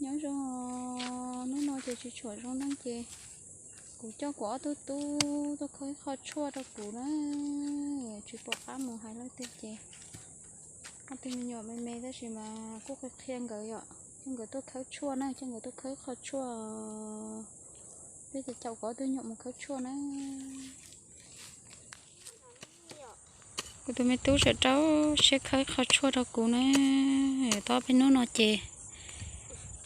Nyob zoo, hnub no ces tsis tshua zoo neej ces kuv coj kuv ob tug tub tuaj khawb ib qho tshuaj rau kuv na. Tsis pom qab mus hais leej twg ces ob tug me nyuam me me tab sis mas kuj qhia qhia nkawd yom, coj nkawd tuaj khawb tshuaj na, coj nkawd tuaj khawb ib qho tshuaj. Peb ces caum kuv ob tug nyuam mus khawb tshuaj na. Kuv tus me tub tseem rau siab khawb ib qho tshuaj rau kuv na. Tau peb hnub no ces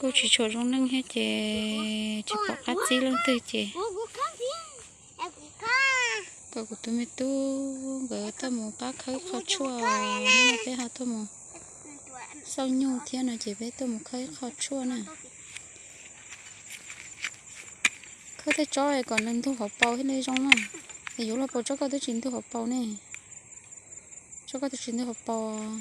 kuj tsis tshua zoo neej thiab ces tsis pom qab txib leej twg ces kom kuv tus me tub nkawd tuaj mus pab khawb ib qho tshuaj. Hnub no peb ho tuaj mus xauj nyuj thiab no ces peb tuaj mus khawb ib qho tshuaj na. Khawb tej tsob kom nws ntug hauv paus thiaj li zoo na. Es yuav luag paus tsob koj twb tsis ntug hauv paus ne. Tsob koj twb tsis ntug hauv paus.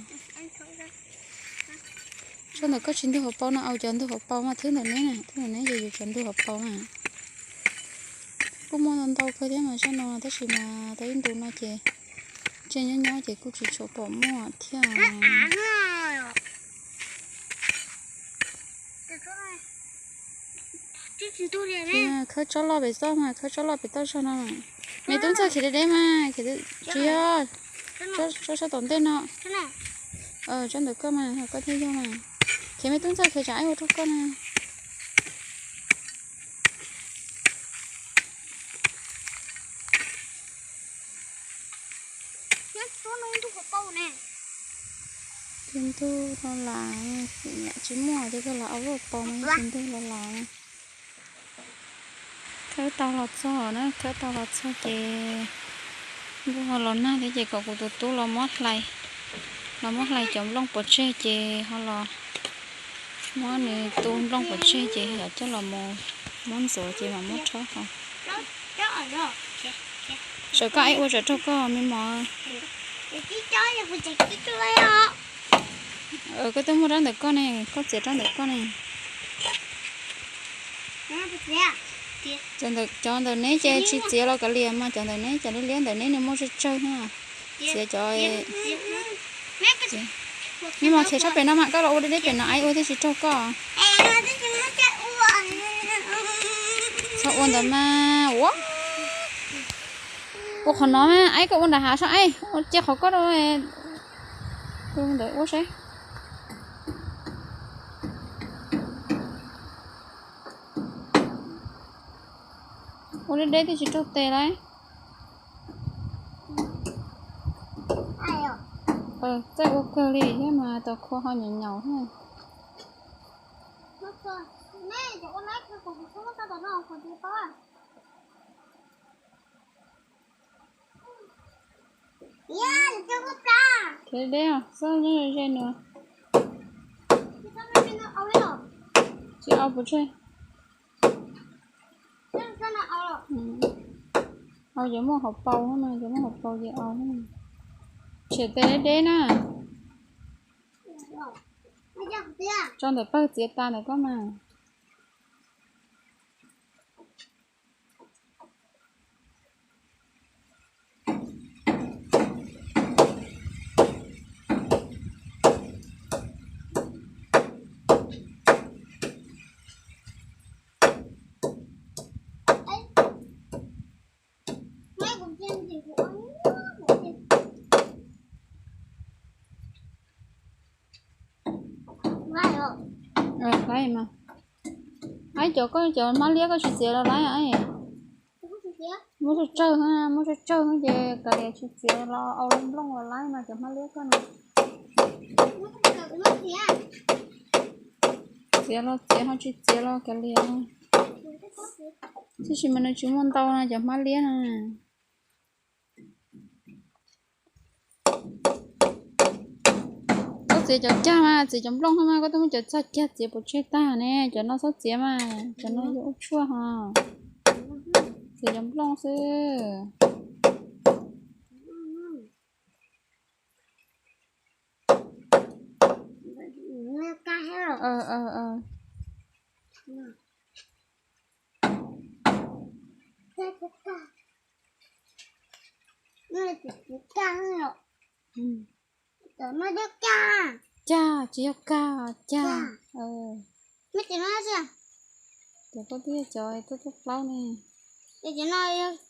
Tsob ntawm koj tsis ntug hauv paus no, au cov ntug hauv paus mas thwb ntawm neb na, thwb ntawm neb ces yuav cov ntug hauv paus mas. Kuj muaj ntau ntau kawg thiab mas zaj no tab sis mas tau ib ntus no ces tsiaj nyob nyob ces kuj tsis tshua pom muaj thiab. Khawb tsob loj pem toj mas, khawb tsob loj pem toj zog no. Me tub ntxawg khiav deb deb mas, tsis yog, tsob sab tom ntej no. Tsob ntawm koj mas, koj thiaj yog mas. Khiav me tub ntxawg khiav tsam ib ua rau koj na. Tsis ntug los las, tsis muaj ces koj los au lub paus mas tsis ntug los las. Khawb tau los txog na, khawb tau los txog ces nkuj ho los nag thiab ces kom kuv tus tub los muab hlais, los muab hlais cov nplooj pov tseg ces ho los muab nws tu nplooj pov tseg ces yog coj los mus muab ntxuav ces mam muab rhaub haus. Sawv koj ib ua tsam raug koj me mos. Koj twb muaj rab ntawm koj ne, koj txiav rab ntawm koj ne. Cov ntawm neb ces tsis txiav los kav liam mas, cov ntawm neb cov liab liab ntawm neb nws muaj tsawg tsawg na. Txiav cov, me mos khiav sab pem no mas koj los ua deb deb pem no ib ua thiaj tsis raug koj. Txhob ua ntawd mas, ua, ua qhov no mas, ib koj ua nram hav sab, ua cia qhov koj rau ntawd ua seb. Ua deb deb thiaj tsis raug tes lauj. Txawj ua kawg li thiab mas tus khua ho nyaum nyaum thiab. Khiav deb, xob ze nws. Tsis au pov tseg. Au cov muaj hauv paus no, cov muaj hauv paus ces au. Tshem tes deb deb na. Tso ntawm pawg txiav tas ntawm koj mas. Laib mas. Aib, cov koj cov hmab liab koj tsis txiav los laib. Muab tsawg tsawg, muab tsawg tsawg ces kav liam tsis txiav los au nplooj los laib mas cov hmab liab koj no. Txiav los txiav, ho tsis txiav los kav liam. Tiam sis mas nws tsis muaj ntau no cov hmab liab no. Koj txiav cov cag mas, txiav cov nplooj mas, koj twb muab cov txog cag txiav pov tseg tag ne, cov no txhob txiav mas, cov no yuav ua tshuaj ho. Txiav cov nplooj xwb. Cag, tsis yog kag, cag. Cov koj twb yog cov tuaj tuaj plaub ne. Nplooj los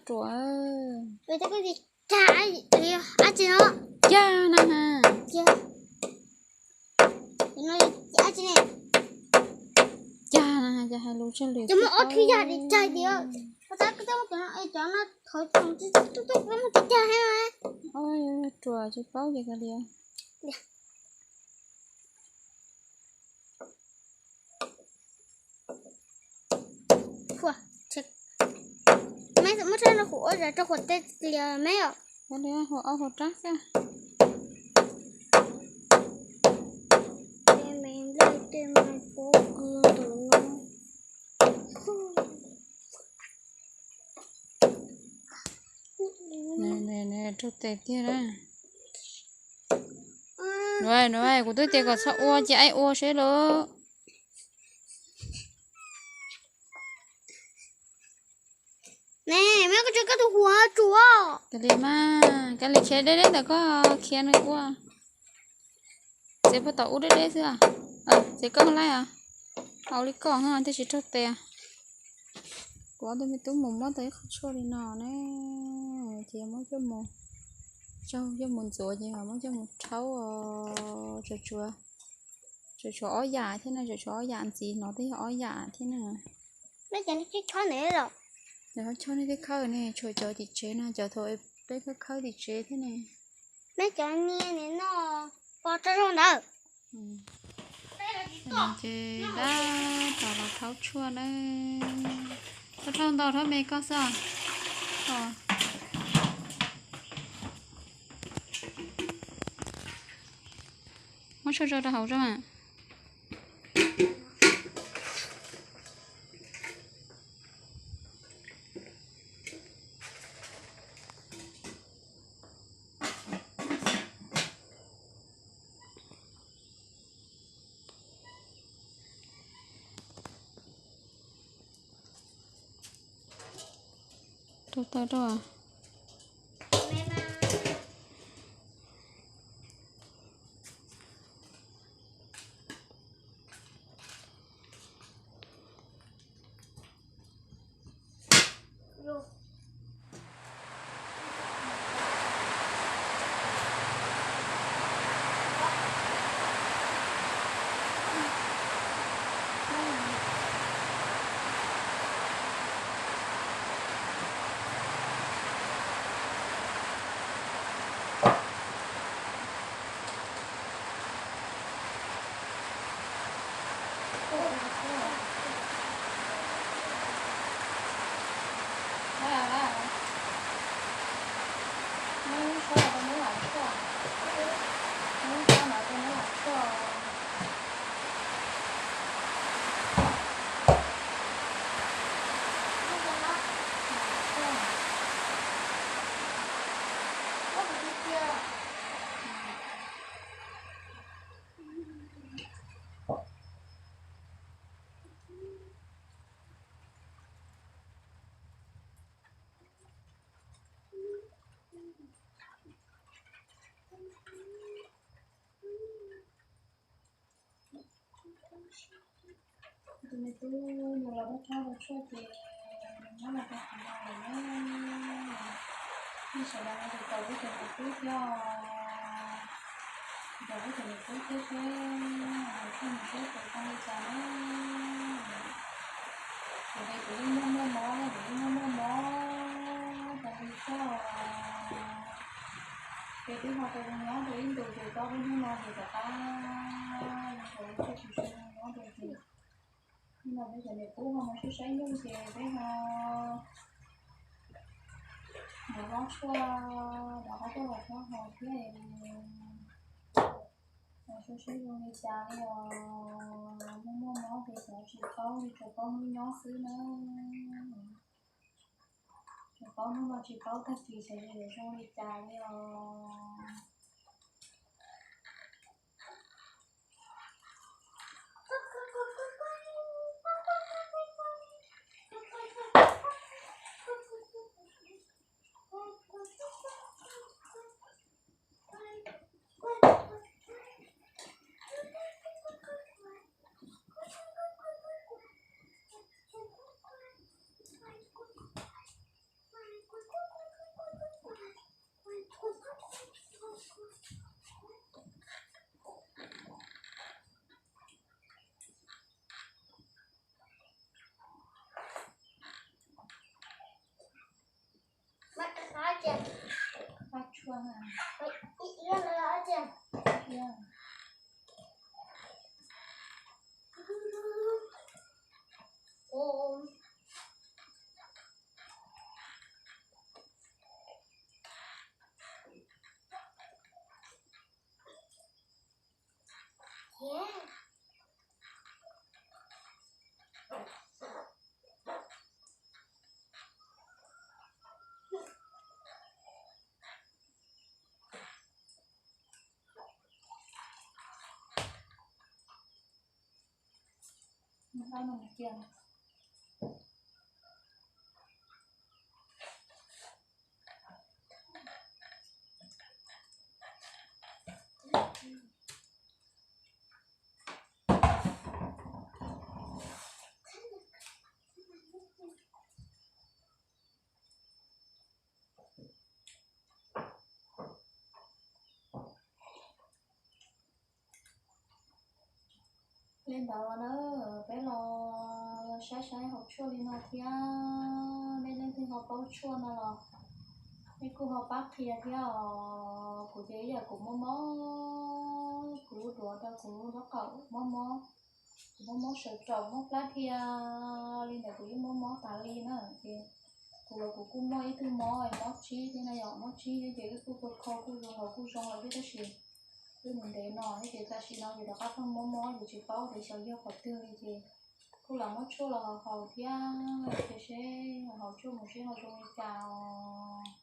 ruam. Cag na ha. Cag na ha, cov hais lus tsag lwm. Ruam tsis paub ces kav liam. Muab rab rau hauv tej lias me os. Hu ob hu rab xwb. Raug tes tiag na. Nuav, nuav, kuv twb tias kom txhob ua ces aib ua seb lauj. Ne, me koj tso koj tus huav tsuas. Kav liam mas, kav liam khiav deb deb ntawm koj khiav nws ua. Txiav puag tom ub deb deb xwb. Txiav koj laij os. Au li koj thiaj tsis raug tes. Kuv ob tug me tub mus muab tau ib qho tshuaj li no ne, ces muab coj mus, coj mus ntxuav ces muab coj mus rhaub. Tsuas tshuav ob yam thiab na, tsuas tshuav ob yam ntxiv no twb yog ob yam thiab na. Chob nej tej khawb ne, tshuav cov tim tsev no, cov thaum peb khawb khawb tim tsev thiab ne. Peb cov niag no pov rau ntawd. Ces dab tom los rhaub tshuaj na. Koj rhaub ntau rhaub me koj xwb. Muab tshuaj tso rau hauv tso mas. Rau taw rau. Tus me tub nws los dab tshab dab tshuaj ces nws nyob los rau kuv no lawm na. Nej sawv daws no ces caum peb cov niam tub thiab, caum peb cov niam tub thiab seb hais tshuaj nws seb puas zoo li cas na. Kuv ces kuv yeej muaj muaj mob, kuv yeej muaj muaj mob tas li xwb. Ces twb ho tau zoo nyob rau ib ntus ces tau lub hnub no ces rov qab zoo nkaus li tsis zoo nyob rau ces hnub no peb cov niam tub ho mus saib saib nyuj ces peb ho mus hlob tshuaj rov qab tuaj los hlob hos thiab. Los saib saib zoo li cas li os, muaj muaj mob ces xyov tsis paub li, tsuas paub hnub nyob xwb na. Tsuas paub hnub no tsis paub tag kis xyov yuav zoo li cas li os. Li ntawd na, peb los saib saib hauv tshuaj li no thiab, nej leej twg ho paub tshuaj no los nej kuj ho pab qhia thiab os. Kuv ces ib yam kuv mob mob, kuv lub duav rau kuv lub nraub qaum mob mob, kuv mob mob sawv tsaum mob plab dhia, li ntawd kuv yeej mob mob tas li na. Ces kuv los kuv kuj muaj ib tug mob, mob tsib thiab na yom, mob tsib thiab ces wb kuj kho kho kuj zoo los kuj zoo lawm thiab tab sis wb mus ntev no thiab ces tam sim no ces rov qab pheej mob mob ces tsis paub tias xyov yog qhov twg li ces kuj lam muab tshuaj los haus thiab, ces seb haus tshuaj mus seb ho zoo li cas os.